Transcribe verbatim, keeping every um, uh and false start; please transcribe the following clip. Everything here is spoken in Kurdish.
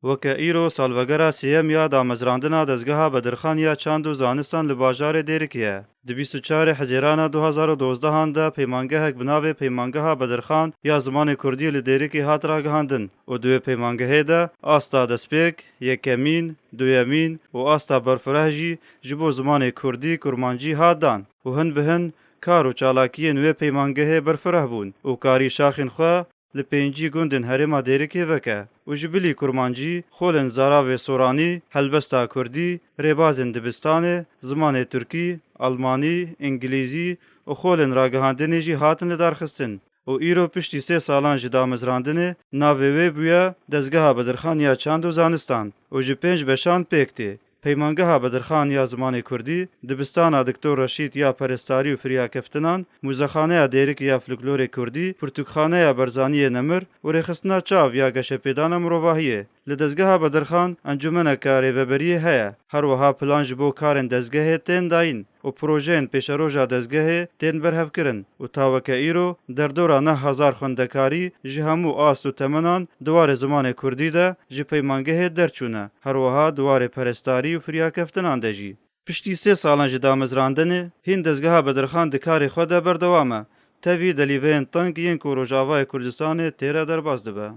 Weke îro salvegera sêyem ya damezrandina dezgeha Bedirxan ya çand û zanistan li bajarê Dêrikê ye. Di bîst û çarê Hezêrana du hazar û dozdehan de peymangehek bi navê Peymangeha Bedirxan ya Zimanê Kurdî li Dêrikê hat ragihandin û di wê peymangehê de asta destpêk, yekemîn, duyemîn û asta berfireh jî ji bo zimanê kurdî, kurmancî hat dan û hin bi hin kar û çalakiyên wê peymangehê berfireh bûn û karî şaxên xwe li pêncî gundên herêma Dêrikê veke û ji bilî kurmancî, xolên zaravê soranî, helbesta kurdî, rêbazên dibistanê, zimanê tirkî, almanî, îngilîzî û xolên ragihandinê jî hatin lidarxistin û îro piştî sê salan ji damezrandinê navê wê bûye Dezgeha Bedirxan ya Çand û Zanistan û ji pênc beşan pêk tê. Peymangeha Bedirxan ya Zimanê Kurdî, Dibistana Doktor Reşîd ya Perestarî û Firyakeftinan, Mûzexaneya Dêrikê ya Folklorê Kurdî, Pirtûkxaneya Berzaniyê Nemir û Rêxistina Çav ya Geşepêdana Mirovahiyê. Li Dezgeha Bedirxan encûmeneke rêveberiyê heye. Her wiha plan ji bo karên dezgehê tên dayîn û projeyên pêşeroja dezgehê tên berhevkirin û ta weke îro derdora neh hezar xwendekarî ji hemû ast û temenan di warê zimanê kurdî de ji peymangehê derçûne, her wiha di warê perestarî û firyakeftinan de jî. Piştî sê salan ji damezrandinê, hîn dezgeha Bedirxan di karê xwe de berdewam e. Tevî delîveyên teng yên ku Rojavayê Kurdistanê tê re derbas dibe.